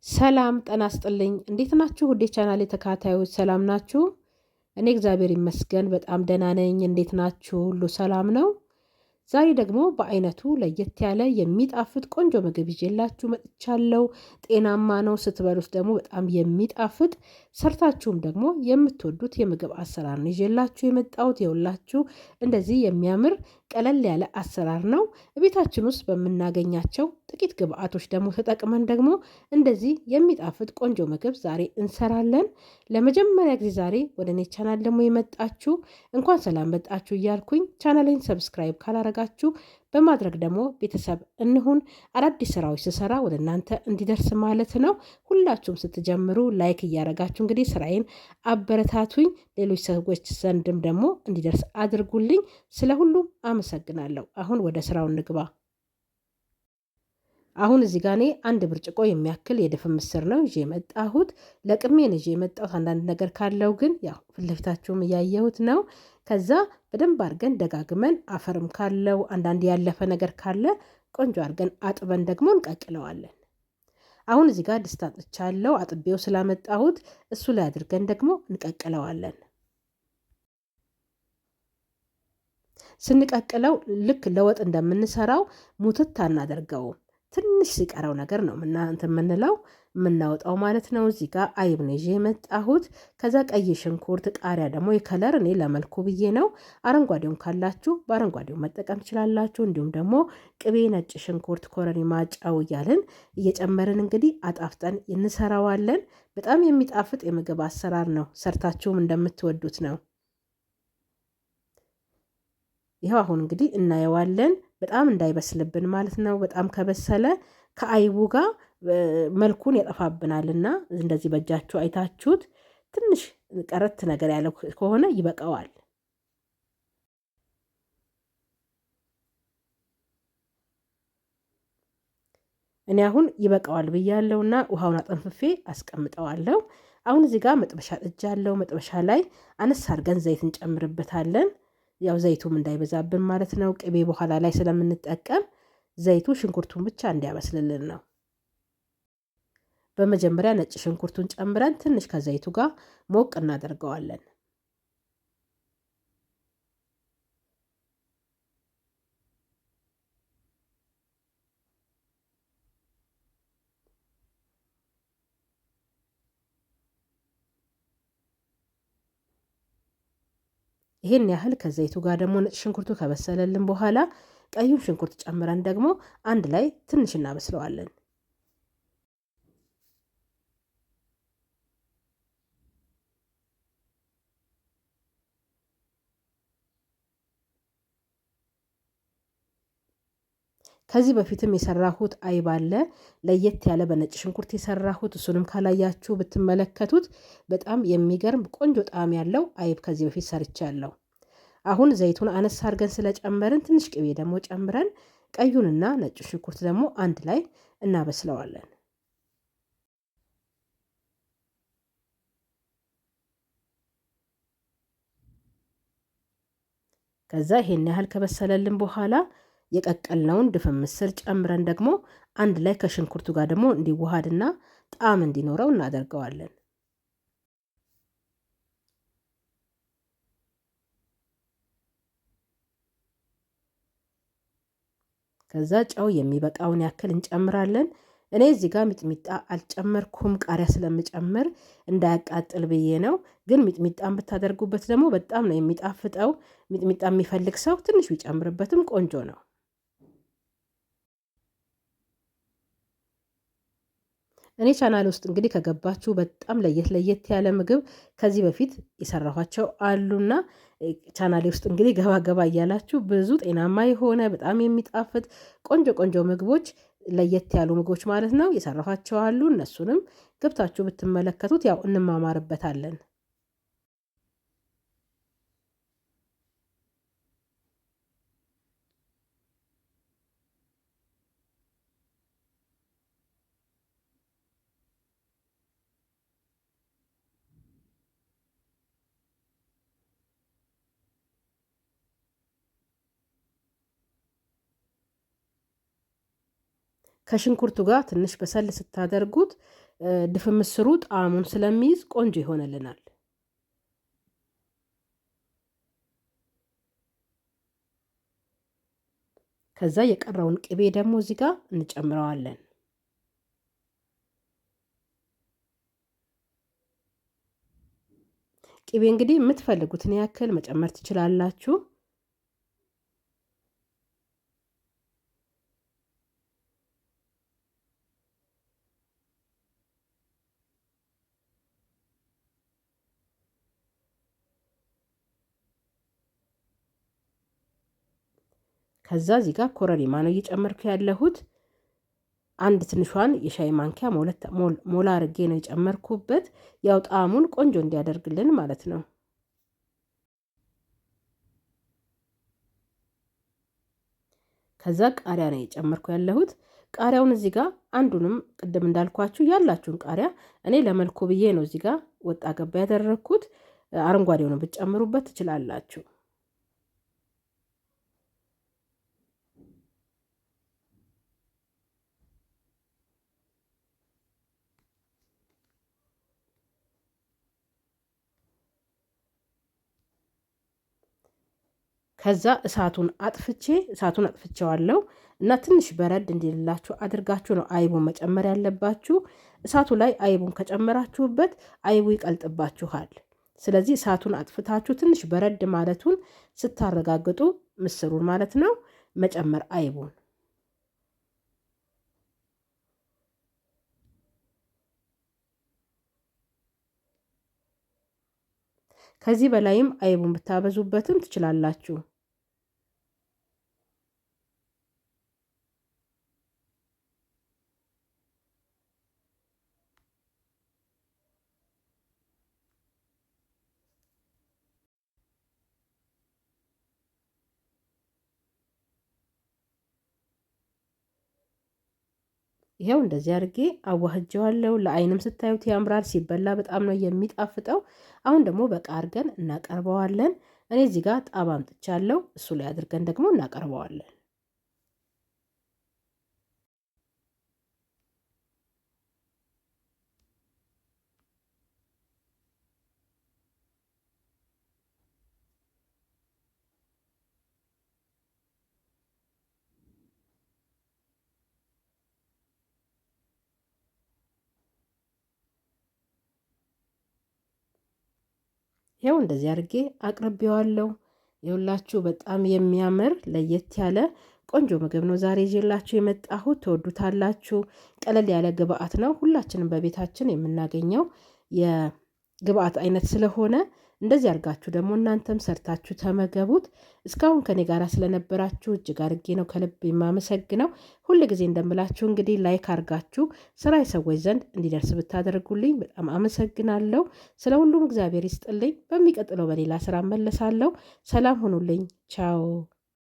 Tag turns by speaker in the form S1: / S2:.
S1: ሰላም ጤና ይስጥልኝ። እንዴት ናችሁ? ውዴ ቻናሌ ተከታታዮች ሰላም ናችሁ? እኔ እግዚአብሔር ይመስገን በጣም ደህና ነኝ። እንዴት ናችሁ? ሁሉ ሰላም ነው? ዛሬ ደግሞ በአይነቱ ለየት ያለ የሚጣፍጥ ቆንጆ ምግብ ይዤላችሁ መጥቻለሁ። ጤናማ ነው፣ ስትበሉት ደግሞ በጣም የሚጣፍጥ ሰርታችሁም ደግሞ የምትወዱት የምግብ አሰራር ነው ይዤላችሁ የመጣሁት። ይኸውላችሁ እንደዚህ የሚያምር ቀለል ያለ አሰራር ነው። ቤታችን ውስጥ በምናገኛቸው ጥቂት ግብአቶች ደግሞ ተጠቅመን ደግሞ እንደዚህ የሚጣፍጥ ቆንጆ ምግብ ዛሬ እንሰራለን። ለመጀመሪያ ጊዜ ዛሬ ወደ እኔ ቻናል ደግሞ የመጣችሁ እንኳን ሰላም መጣችሁ እያልኩኝ ቻናሌን subscribe ካላረጋችሁ በማድረግ ደግሞ ቤተሰብ እንሁን። አዳዲስ ስራዎች ስሰራ ወደ እናንተ እንዲደርስ ማለት ነው። ሁላችሁም ስትጀምሩ like እያረጋችሁ እንግዲህ ስራዬን አበረታቱኝ፣ ሌሎች ሰዎች ዘንድም ደግሞ እንዲደርስ አድርጉልኝ። ስለ ሁሉም አመሰግናለሁ። አሁን ወደ ስራው እንግባ። አሁን እዚህ ጋር እኔ አንድ ብርጭቆ የሚያክል የድፍን ምስር ነው ይዤ የመጣሁት። ለቅሜ ነው ይዤ የመጣሁት። አንዳንድ ነገር ካለው ግን ያው ፊት ለፊታችሁም እያየሁት ነው። ከዛ በደንብ አድርገን ደጋግመን አፈርም ካለው አንዳንድ ያለፈ ነገር ካለ ቆንጆ አድርገን አጥበን ደግሞ እንቀቅለዋለን። አሁን እዚህ ጋር ድስት አጥቻለሁ። አጥቤው ስላመጣሁት እሱ ላይ አድርገን ደግሞ እንቀቅለዋለን። ስንቀቅለው ልክ ለወጥ እንደምንሰራው ሙትት አናደርገውም። ትንሽ ሲቀረው ነገር ነው እንትን የምንለው የምናወጣው ማለት ነው። እዚህ ጋር አይብ ነው ይዤ የመጣሁት። ከዛ ቀይ ሽንኩርት፣ ቃሪያ ደግሞ የ color እኔ ለመልኩ ብዬ ነው። አረንጓዴውን ካላችሁ በአረንጓዴው መጠቀም ትችላላችሁ። እንዲሁም ደግሞ ቅቤ፣ ነጭ ሽንኩርት፣ ኮረሪማ፣ ጨው እያልን እየጨመርን እንግዲህ አጣፍጠን እንሰራዋለን። በጣም የሚጣፍጥ የምግብ አሰራር ነው። ሰርታችሁም እንደምትወዱት ነው። ይኸው አሁን እንግዲህ እናየዋለን። በጣም እንዳይበስልብን ማለት ነው። በጣም ከበሰለ ከአይቡ ጋር መልኩን ያጠፋብናልና እንደዚህ በእጃችሁ አይታችሁት ትንሽ ቀረት ነገር ያለው ከሆነ ይበቃዋል። እኔ አሁን ይበቃዋል ብያለሁና ውሃውን አጠንፍፌ አስቀምጠዋለሁ። አሁን እዚህ ጋር መጥበሻ ጥጃለሁ። መጥበሻ ላይ አነስ አድርገን ዘይት እንጨምርበታለን። ያው ዘይቱም እንዳይበዛብን ማለት ነው። ቅቤ በኋላ ላይ ስለምንጠቀም ዘይቱ ሽንኩርቱን ብቻ እንዲያበስልልን ነው። በመጀመሪያ ነጭ ሽንኩርቱን ጨምረን ትንሽ ከዘይቱ ጋር ሞቅ እናደርገዋለን። ይሄን ያህል ከዘይቱ ጋር ደግሞ ነጭ ሽንኩርቱ ከበሰለልን በኋላ ቀዩን ሽንኩርት ጨምረን ደግሞ አንድ ላይ ትንሽ እናበስለዋለን። ከዚህ በፊትም የሰራሁት አይብ አለ ለየት ያለ በነጭ ሽንኩርት የሰራሁት፣ እሱንም ካላያችሁ ብትመለከቱት በጣም የሚገርም ቆንጆ ጣዕም ያለው አይብ ከዚህ በፊት ሰርቻለሁ። አሁን ዘይቱን አነስ አድርገን ስለጨመርን ትንሽ ቅቤ ደግሞ ጨምረን ቀዩንና ነጭ ሽንኩርት ደግሞ አንድ ላይ እናበስለዋለን። ከዛ ይሄን ያህል ከበሰለልን በኋላ የቀቀልነውን ድፍን ምስር ጨምረን ደግሞ አንድ ላይ ከሽንኩርቱ ጋር ደግሞ እንዲዋሃድና ጣዕም እንዲኖረው እናደርገዋለን። ከዛ ጨው የሚበቃውን ያክል እንጨምራለን። እኔ እዚህ ጋር ሚጥሚጣ አልጨመርኩም፣ ቃሪያ ስለምጨምር እንዳያቃጥል ብዬ ነው። ግን ሚጥሚጣን ብታደርጉበት ደግሞ በጣም ነው የሚጣፍጠው። ሚጥሚጣ የሚፈልግ ሰው ትንሽ ቢጨምርበትም ቆንጆ ነው። እኔ ቻናል ውስጥ እንግዲህ ከገባችሁ በጣም ለየት ለየት ያለ ምግብ ከዚህ በፊት የሰራኋቸው አሉና ቻናሌ ውስጥ እንግዲህ ገባ ገባ እያላችሁ ብዙ ጤናማ የሆነ በጣም የሚጣፍጥ ቆንጆ ቆንጆ ምግቦች ለየት ያሉ ምግቦች ማለት ነው የሰራኋቸው አሉ። እነሱንም ገብታችሁ ብትመለከቱት ያው እንማማርበታለን። ከሽንኩርቱ ጋር ትንሽ በሰል ስታደርጉት ድፍን ምስሩ ጣዕሙን ስለሚይዝ ቆንጆ ይሆንልናል። ከዛ የቀረውን ቅቤ ደግሞ እዚህ ጋር እንጨምረዋለን። ቅቤ እንግዲህ የምትፈልጉትን ያክል መጨመር ትችላላችሁ። ከዛ እዚህ ጋር ኮረሪማ ነው እየጨመርኩ ያለሁት። አንድ ትንሿን የሻይ ማንኪያ ሞላ አርጌ ነው የጨመርኩበት። ያው ጣዕሙን ቆንጆ እንዲያደርግልን ማለት ነው። ከዛ ቃሪያ ነው የጨመርኩ ያለሁት። ቃሪያውን እዚህ ጋር አንዱንም ቅድም እንዳልኳችሁ ያላችሁን ቃሪያ እኔ ለመልኩ ብዬ ነው እዚህ ጋር ወጣ ገባ ያደረግኩት። አረንጓዴውን ብትጨምሩበት ትችላላችሁ። ከዛ እሳቱን አጥፍቼ እሳቱን አጥፍቼዋለሁ እና ትንሽ በረድ እንዲልላችሁ አድርጋችሁ ነው አይቡን መጨመር ያለባችሁ። እሳቱ ላይ አይቡን ከጨመራችሁበት አይቡ ይቀልጥባችኋል። ስለዚህ እሳቱን አጥፍታችሁ ትንሽ በረድ ማለቱን ስታረጋግጡ ምስሩን ማለት ነው መጨመር አይቡን። ከዚህ በላይም አይቡን ብታበዙበትም ትችላላችሁ። ይኸው እንደዚህ አድርጌ አዋህጀዋለሁ። ለአይንም ስታዩት ያምራል፣ ሲበላ በጣም ነው የሚጣፍጠው። አሁን ደግሞ በቃ አድርገን እናቀርበዋለን። እኔ እዚህ ጋር ጣባ አምጥቻለሁ። እሱ ላይ አድርገን ደግሞ እናቀርበዋለን። ይኸው እንደዚህ አድርጌ አቅርቤዋለሁ። ይኸውላችሁ በጣም የሚያምር ለየት ያለ ቆንጆ ምግብ ነው ዛሬ ይዤላችሁ የመጣሁት። ትወዱታላችሁ። ቀለል ያለ ግብአት ነው። ሁላችንም በቤታችን የምናገኘው የግብአት አይነት ስለሆነ እንደዚህ አድርጋችሁ ደግሞ እናንተም ሰርታችሁ ተመገቡት። እስካሁን ከኔ ጋር ስለነበራችሁ እጅግ አድርጌ ነው ከልብ የማመሰግነው። ሁል ጊዜ እንደምላችሁ እንግዲህ like አድርጋችሁ ስራ የሰዎች ዘንድ እንዲደርስ ብታደርጉልኝ በጣም አመሰግናለሁ። ስለ ሁሉም እግዚአብሔር ይስጥልኝ። በሚቀጥለው በሌላ ስራ እመለሳለሁ። ሰላም ሁኑልኝ። ቻው።